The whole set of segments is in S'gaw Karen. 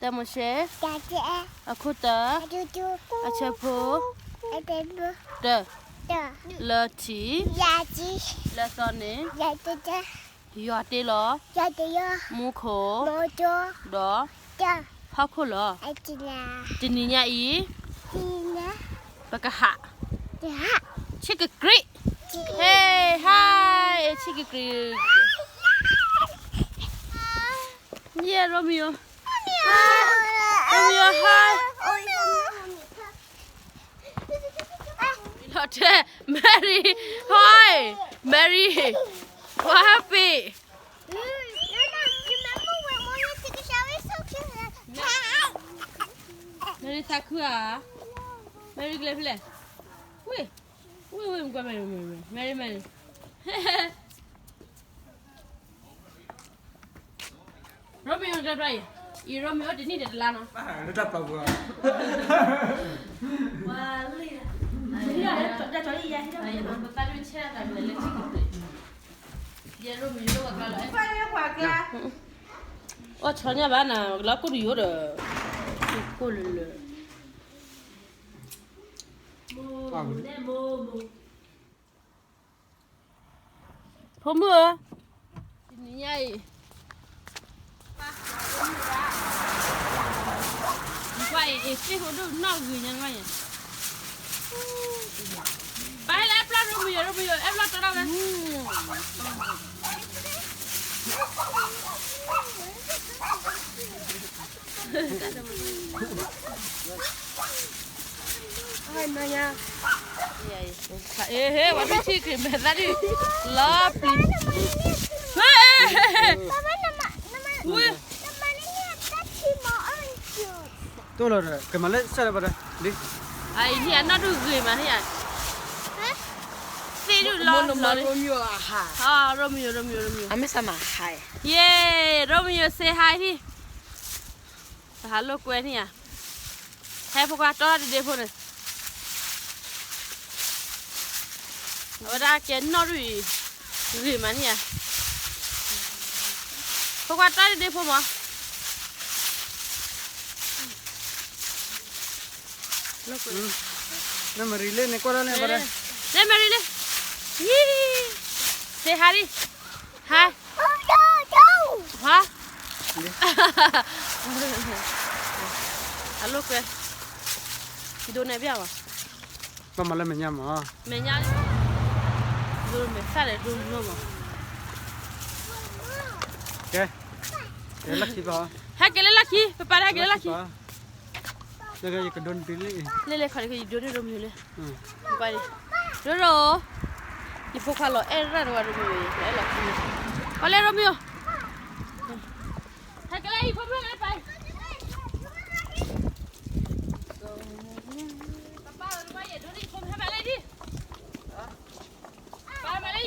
တၢမိၤၡ့, အခိၣ်တၢ, အဆၢဖိ, တၢ, လၢထံ, လၢသီန့ၣ်, ယွၤတ့လီၤ, မူခိၣ်, ဒီး, ဟီၣ်ခိၣ်လီၤ. တနံၤညါအံၤ, ပကဟး, ဆံးကကြံး, ဟဲ, ဟါ, ဆံးကကြံး, ယဲၢ် Romeo, Romeo, ဟါ, လီၤတဲ, Mary, ဟါ, Mary, ဟါပ့ၤ Mary သးခုဧါ, Mary ကလဲၤဖဲလဲၣ်, ဝ့ၢ်, ဝ့ၢ်, ဝ့ၢ်, မကွၢ် Mary, Mary, Mary, Mary, Romeo ကလဲၤဖဲလဲၣ်, အံၤ Romeo တနံၣ်ဒီးတလါနီၤ, လၢတၢ်ပျီပူၤ, အီၣ်ဆီညၣ်ဘၣ်နၤ ကလီၤကိၢ်တယိဒီး, ကိၢ်လၢလၢ, ဖိမုၣ်ဧၢ, တနံၤညါအံၤ, ကွၢ်အံၤ အ့ၣ်သ့ၣ်ဖိဒိၣ်နီၣ်ဂ့ၤညါနကွၢ်အံၤ, ပၢ်ဟဲလၢအဲၣ်ပျီ Romeo, Romeo အဲၣ်ပျီတီတၢ်ဝဲ, ဟဲ ဝဲဒၣ်ဆံးက့ၤမဲာ်သၣ်ဒံး, လီၤပျံၤ, ဝဲ, တိၢ်လီၤဒီး ကမၤလၢဆၢလၢပှၤဒီး, အံၤန့ၣ် အနီၢ်ဒုးဂ့ၤမးန့ၣ်ဧါ, သ့ၣ်ဒုးလီၤလီၤလံ, Romeo, Romeo, Romeo, Romeo, ယဲၢ် Romeo say hi ဟံၣ်, ပဟးလိာ်ကွဲန့ၣ်ဧါ, ဟဲဖိခွါတီတဒ့ဖိန့ၣ် အဝဲဒၣ်ကဲနီၣ်ဒုးအံၤ, ဂ့ၤမးန့ၣ်ဧါ, ဖိခွါတီတဒ့ဖိမး, လၢမရံလၢန့ၣ်ကွၢ်ဒၣ်န့ၣ်, လၢမရံလၢ, ယံ, say hi ဒံး, hi, ဟါ, အလိာ်ကွဲ, ဒိးနဲၣ်ဘၣ်ဝဲ, ဘၣ်မၤလၢမဲာ်ညါမး, မဲာ်ညါ, ဒိးမဲာ်သၣ်ဒီးဒိးလိၣ်မး, ကဲ, ကဲလၢခံဘၣ်, ဟဲက့ၤလၢလီၢ်ခံ, ပပၢ်တဟဲက့ၤလၢလီၢ်ခံ လၢယကဒိးန့ၢ်တုၤလံ, လၢလၢခီဒကယဒိးန့ၢ်ရိမ့ၤလၢ, ပၢ်, ရိရိ, ယဖိခွါလီၤအဲၣ်ရၣ်တဝါရိမ့ၤ, အဲၣ်လီၤခံ, ပှၤလဲၤရိမ့ၤ, ဟဲက့ၤလၢယဖိမုၣ်လၢပၢ်, ပၢ်မၤလၢဒံး, ပၢ်မၤလၢဒံး, မၤဒိလီၤမဲာ်ညါညါလီ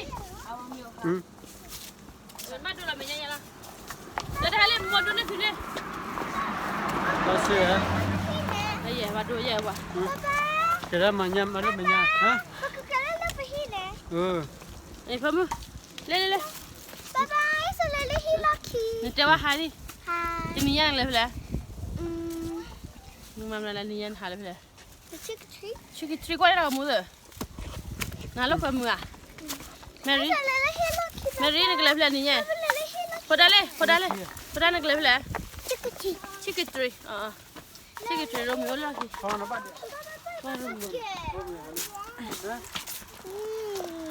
ၤ, တဟဲလၢမၤဒိန့ၢ်သုန့ၣ်, လီၤစ့ၢ်, ယဲၢ်ဘၣ်ဒိယဲၢ်ဘၣ်, ကဲဒၣ်မၤညါမၤလၢမဲာ်ညါ, ဖိမုၣ်, လဲၤလဲၤလဲၤ, နတဲဝဲဟါန့ၣ်, တနံၤညါနကလဲၤဖဲလဲၣ်, နမၤမနုၤလဲၣ် နံၤညါနဟးလၢဖဲလဲၣ်, ဆံးက့ၤတြံကွၢ်လၢတၢ်ကမူသၢ, နဟးလိာ်ကွဲမုာ်ဧါ, Mary, Mary နကလဲၤဖဲလဲၣ်နံၤညါ, ဖိဒါလ့, ဖိဒါလ့, ဖိဒါနကလဲၤဖဲလဲၣ်, ဆံးက့ၤတြံ, ဆံးက့ၤတြံရိမ့ၤအိၣ်လီၢ်ခံ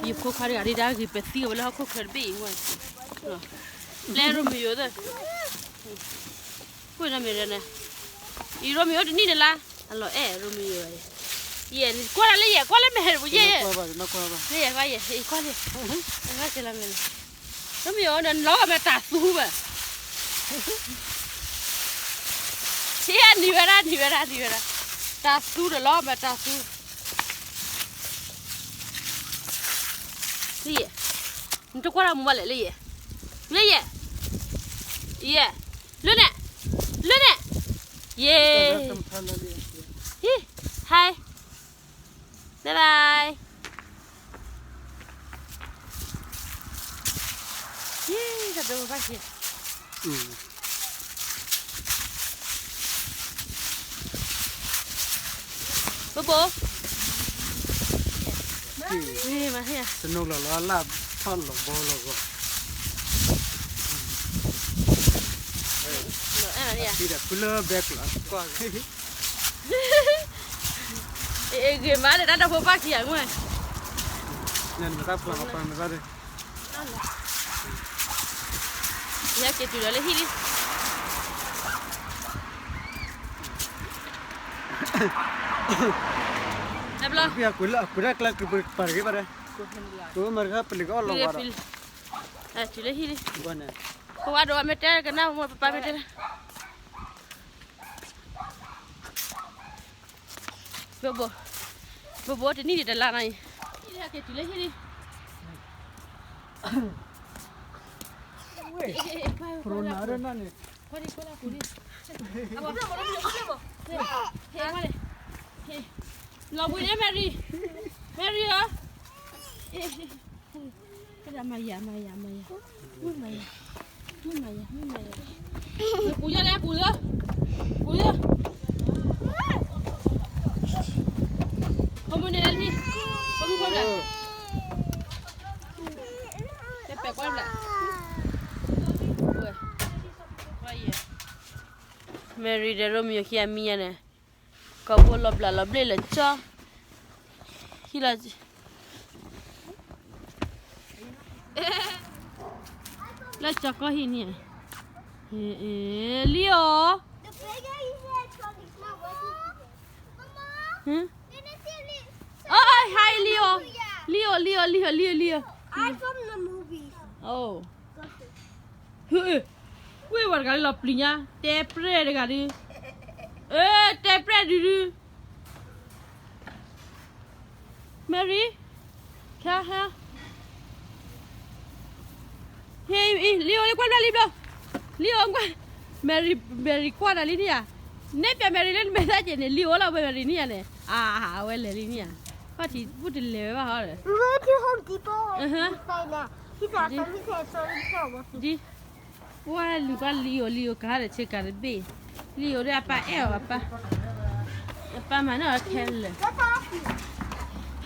ယဖိခွါတဂၤဒ်ဒၣ်ဂ့ၤ ပသံကဝဲလၢဟီၣ်ခိၣ်ချၢတဘ့ၣ်အံၤ, ပျဲရိမ့ၤယိၤသၢ, ကွၢ်နီၢ်မ့ၢ်ဒ်န့ၣ်, အံၤရိမ့ၤယိၤတနံၣ်န့ၣ်လါ, အလီၤအဲၣ်ရိမ့ၤယိၤ, ယဲၢ်ကွၢ်လၢယဲၢ်ကွၢ်လၢမဲာ်ဟဲတပူၤယဲၢ်, ယဲၢ်ကွၢ်ယဲၢ်, ယကွၢ်လံ, ရိမ့ၤယိၤန့ၣ်လီၤမဲာ်တၢ်သူဘၣ် ဆံးနံၤဝဲဒၣ် နံၤဝဲဒၣ် နံၤဝဲဒၣ်, တၢ်သူဒီးလီၤမ့ၢ်တၢ်သူ, လၢယဲၢ်, နတကွၢ်တၢ်မူဘၣ်လဲၣ် လၢယဲၢ်, လၢယဲၢ်, ယဲၢ်, လၢန့ၣ်, လၢန့ၣ်, ယဲၢ်, ဟံ, hi, ဘၣ်ဘၣ် ယံ တၢ်ဒိဘၣ်က့ၤ အံၤ ဘိ, မ့ၢ်မ့ၢ်, စနိလီၤလီၤလၢထီၣ်လီၤဘီလီၤဂီၤ, ဖုလၢဘဲကျီးကွၢ်, ဂ့ၤမးဒီး တၢ်ဒီဖိပၢ်ခံဂၤမ့ၢ်, နမၤတၢ်ဖျါမၤပၢ်မၤဘၣ်ဒီး ယဟဲက့ၤတုၤဒီးလၢဟံၣ်လံ. ကွၢ်လၢကွၢ်တၢ်ကျါကပၤတဂ့ၤဘၣ်ဒီး, ကွၢ်မၤတခါပလံၤကအီၣ်လီၤဝဲဒီး, တုၤလၢဟံၣ်လံ. ပဝဲဒိးမ့ၢ်တဲကနၣ်မ့ၢ်ပပၢ်မ့ၢ်တဲ, ဘိဘိ, ဘိဘိတနံၣ်ဒံးတလါနီၤအံၤ, ဟံၣ်လံ ဟဲက့ၤတုၤလၢဟံၣ်လံ. လီၤဘှံးန့ၣ် Mary, Mary ဧၢ, မၤယၤ မၤယၤ မၤယၤ, မၤယၤ, မၤယၤ, မၤယၤ, ကူၣ်ယၤလဲၣ် ကူၣ်လၢ, ကူၣ်လၢ, ဖိမုၣ်န့ၣ်လၢလံ, ဖိမုၣ်ဖိမုၣ်, တပဲာ်ကွၢ်ဘျး, Mary ဒီး Romeo ခံဂၤမံယၤန့ၣ်, ကီၢ်ဖိလီၤဘျးလီၤဘျ့လၢကၠီ, ဟံၣ်လီၤ, လၢကၠီကီၢ်ဟံၣ်န့ၣ်, Leo, အီ hi Leo, Leo, Leo, Leo, Leo, Leo, Leo, ကွ့ဝဲတဂၤလၢလီၤပျံၤညါ, တဲပြဲၢ်တဂၤဒု, တဲပြဲၢ်ဒုဒု, Mary, ဟဲ, Leo လၢကွၢ်ဘျၢလံဘျီ, Leo ကွၢ်, Mary, Mary ကွၢ်နၤလံန့ၣ်ဧါ, နဲပျး Mary လၢနမဲာ်သၣ်ကဲးန့ၣ် Leo လီၤဝဲ Mary န့ၣ်ဧါန့ၣ်, အဝဲလဲၤလံန့ၣ်ဧါ, ကွၢ်ထံ ဘူၣ်တလဲၤဝဲဘၣ်ဟီဒီး, ဒ် ပှၤလူၤကွၢ် Leo, Leo ကဟးဒီးဆ့ကၤတဘ့ၣ်, Leo ဒီးအပၢ်အဲၣ်အီၤ, အပၢ်မၤန့ၢ်အီၤခဲလၢာ်,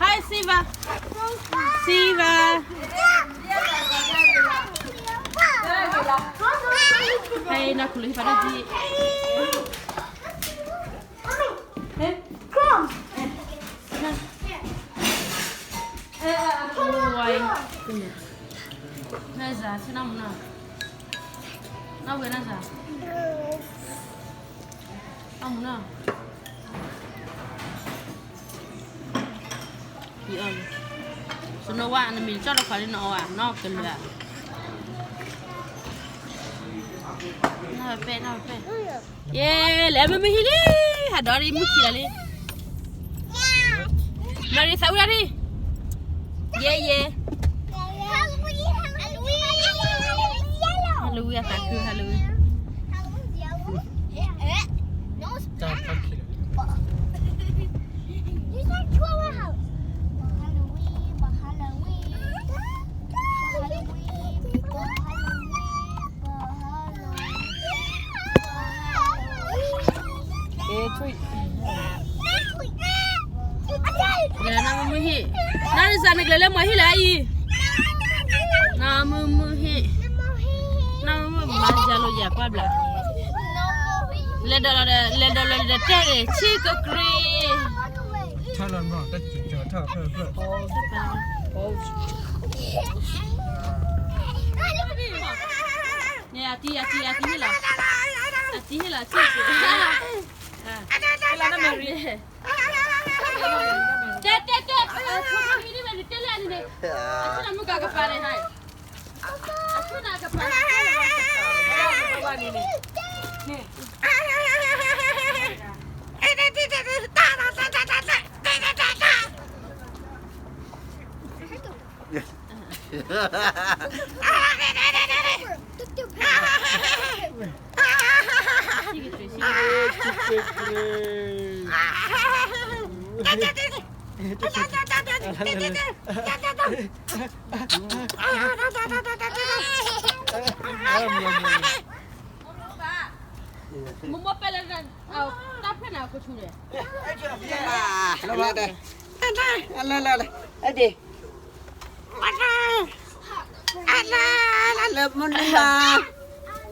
hi Siva, Siva, hi နီၢ်ခူလၢဟံၣ်ဖးဒိၣ်ဒံး နၢ်စၤ ဆ့ၣ်နီၤမူနီၤ, နီၢ်ဝဲနၢ်စၤ, နီၢ်မူနီၤ, ယအီၣ်လံ, စနိဝါ နမံၤတကၠီၣ်တခွါလၢနအီၣ်ဧါ, နီၢ်ကလုာ်ဧါ, နီၢ်ပဲပဲ နီၢ်ပဲပဲ. ယဲ လဲၤမုာ်မုာ်ဟံၣ်လံ, ဟးဒီးဒ်မုၢ်ခံလီၤလံ, Mary သးဝံၣ်ဒၣ်ဒံး, ယဲယဲ, Halloween အသးခု Halloween. Nana mumui hi. Nana sa naglalang mo hila i. Nana mumui hi. Nana mumui ma jalo ya kwa bla. Ledolo de ledolo de te de chi ko kri. Tha lo no ta chi cho tha phe phe. Nè, a tí, a tí, a tí hít lọ. A tí hít lọ, a tí hít lọ. Té, té, té. Ơ, thú, thú, hít đi, mày té lên đi. A tí là mưa cà cà phê này, hay. A tí là cà phê này. Nè. မ့ၢ်မ့ၢ်ပဲလၢ တၢ်ဖျၢၣ်န့ၣ် အကဆူၣ်န့ၣ် လၢ လၢ လၢ လၢ လၢ အလၢ လၢ လၢ မနုၤမး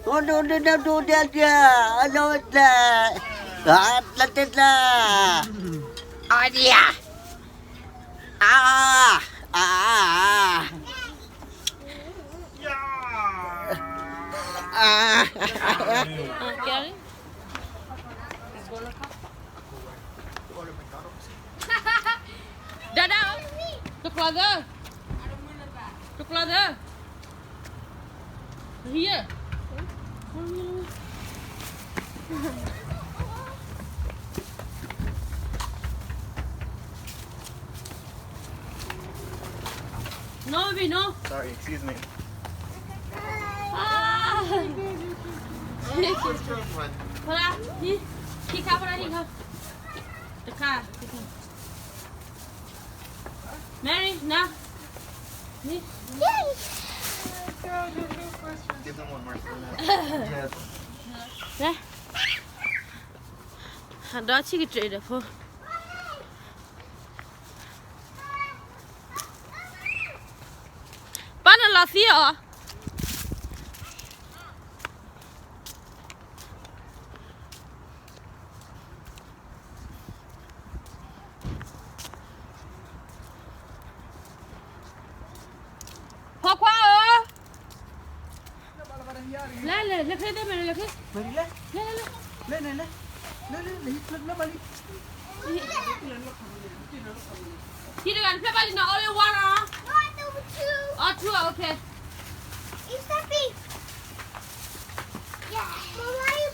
မနုၤ ဒု ဒု ဒု ဒု ဒု အလၢ လၢ လၢ လၢ အါဒံ အါ အါ အါ အါ ဒါဒါ တကျီသၢ တကျီသၢ ဟံၣ် No, baby, no. Sorry, excuse me. Ah. Hold on. He, he come, hold on, he come. The car. Mary, now. Give them one more. Yes. ဒီးဆံကတြၢးဒီးဖိ ပၢ်နလီၤသံအီၤ ဖိခွါဧၢ, လဲၤလဲၤ လဲၤခဲသ့ၣ် မဲၤရံ လဲၤခဲ, လဲၤလဲၤလဲၤ, လဲၤလဲၤလဲၤ, လဲၤလဲၤလဲၤ, လဲၤဘၣ်လံ, ထံတဂၤတဖျၢၣ်ဘၣ်လံနီၤ, only one နီၤ, or two, okay.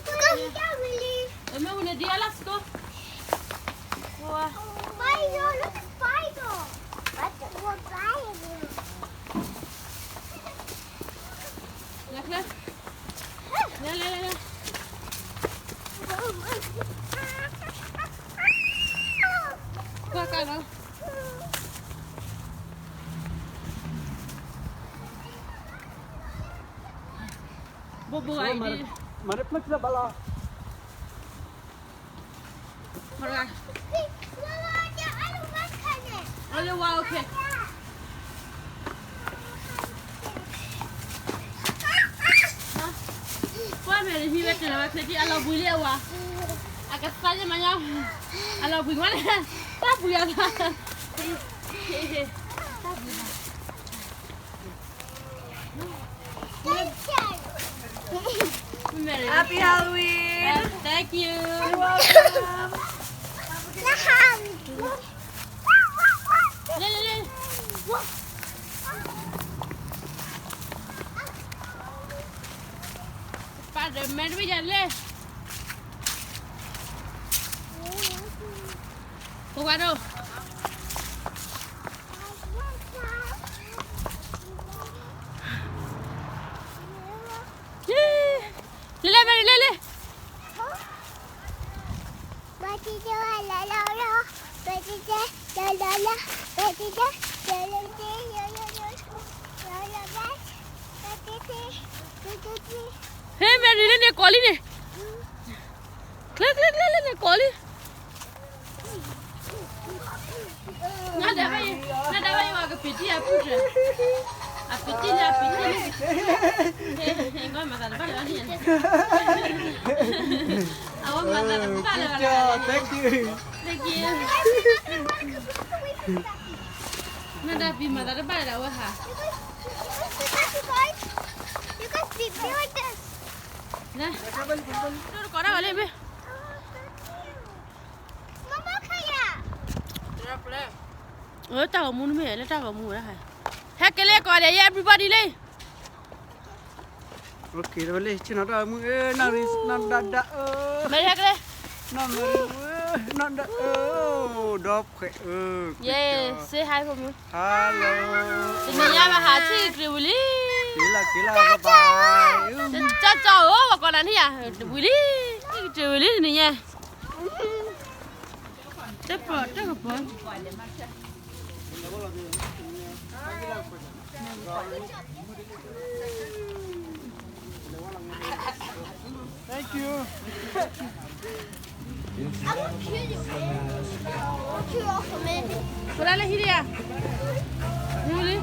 Mama, you got really. Mama, when the deer, let's go. Wow. Spider, look at spider. What the, what spider? Look, look. Look, look, look, look. Go, go, go. Bye, bye. မၤရဖျၢၣ်ဘၣ်လီၤ. Only one, okay. ကွၢ်မဲာ်တဟံးဝဲတလၢၤဝဲချ့ဒံး အလီၤဘှံးလံအဝၤ, အကသါယမၤညါ, အလီၤဘှံးဝဲန့ၣ်, တၢ်ဘှံးအသး, တၢ်ဘှံး Happy Halloween. Yes, thank you. You're welcome. လဲၤ လဲၤ လဲၤ Spider-Man တမ့ၢ်ယၤလဲၣ်, ပဝဲဒၣ် လဲၤ လဲၤ မဲၤရံ လဲၤ လဲၤ. Hey, မဲၤရံ လၢန့ၣ်ကိးလံန့ၣ်, ကျဲ ကျဲ ကျဲ လၢန့ၣ်ကိးလံ. နဒၣ်ဘၣ်ယၤ, နဒၣ်ဘၣ်ယၤ အကပ့ၤတံၢ်အပူၤတၢၢ်, အပ့ၤတံၢ်လၢအပ့ၤတံၢ်လၢ, ဟဲ ဟဲ မၤသးတဘၣ်လၢန့ၣ်, အဝဲမၤသးတဘၣ်လၢၤဘၣ်လၢ, thank you, thank you. နဒၣ်ပံၤမၤသးတဘၣ်လၢၤဒၣ်ဝဲဟး, you guys be like this. န, တကိးဒၣ်ဝဲလၢမ့ၢ် အၢ တၢ်ဂီၤမူနမ့ၢ် လၢတၢ်ဂီၤမူဝဲဒၣ်, ဟဲက့ၤလၢကိးဂၤဒဲး everybody လံ. Okay လၢ ဆ့ၣ်နီၤတၢ်ဂီၤမူ ဧၢ နီၢ်ဒၣ်ဒၣ်ဧၢ, မဲၤရံ ဟဲက့ၤလၢ, နီၢ်မဲၤရံဧၢ, နီၢ်ဒၣ်ဧၢ, ဒီဖှဲးဧၢ, ယဲ say hi ဖိမုၣ်, hello. တနံၤညါဘၣ်ဟး ထံၣ်ကတြူးဝံၤလံ, က့ၤလီၤ က့ၤလီၤ bye bye. ကၠီကၠီဧၢ, ပှၤကိးနၤန့ၣ်ယၤ, ဝံၤလံ, ထံၣ်ကတြူးဝံၤလံတနံၤညါ. တၢ်ပီၢ်တၢ်ကပီၢ် Sorry. Thank you. I won't kill you, man. I won't kill you off a minute. ပဒၣ်လၢဟံၣ်ဒံးဧါ. မူလံ.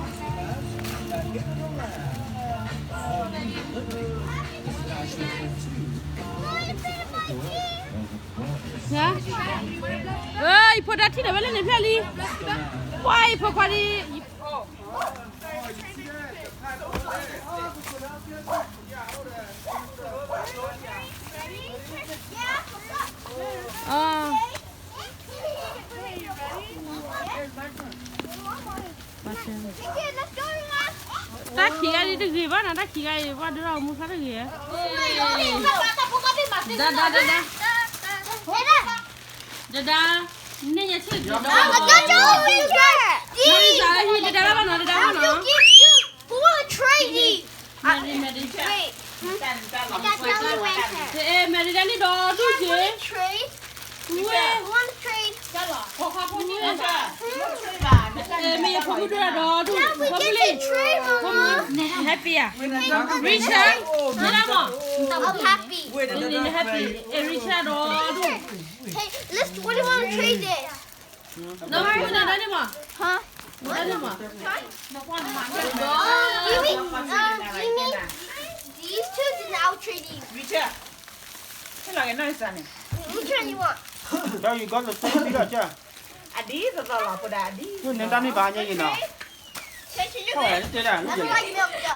Huh? ယဖိဒါထံၣ်ဒီးဝဲလၢန့ၣ်ဖျၢၣ်လံ. ပှၤယဖိခွါလံ. တၢ်ခံဂၤဒ်တဂ့ၤဘၣ်နီၤ, တၢ်ခံဂၤအံၤ ပှၤဒုးထီၣ်မူခါတဂ့ၤ. ဒါဒါဒါဒါ. ဒါဒါ, န့ၢ်ညါဆံၣ်ဒီး, မၤရံစၤလၢဟံၣ် တဒါလၢဘၣ်နီၤ, တဒါလၢဘၣ်နီၤ. Who wanna trade me? Mary, Mary. Wait. I got Mary right here. အဲ Mary ဒၣ်န့ၣ်ဒီးဒူၣ်က့ၤ. Wanna trade? Wait. Wanna trade? မ့ၢ်ယဖိမုၣ်ဒိၣ်ဒီးဒူၣ်, yeah, we get to trade, Mama. Happy ဧါ. Richard, ဒၣ်မး. I'm happy. Happy. အဲ Richard ဒီးဒူၣ်. Hey, let's, what do you want to trade this? နမ့ၢ်န့ၣ်မး. Huh? နမ့ၢ်န့ၣ်မး. Give me, uh, give me these two, then I'll trade you. Richard, ဟဲလီၤက့ၤနီၢ်စၢ်န့ၣ်. Which one you want? Now you got the same picture. အဒ်သိးသိးလီၤ ဖိဒါအဒ်. နတၢ်န့ၢ်ဘၣ်ညါယံၤနီၤ. Take you. ဟဲတဲဒၣ်. I don't like milk though.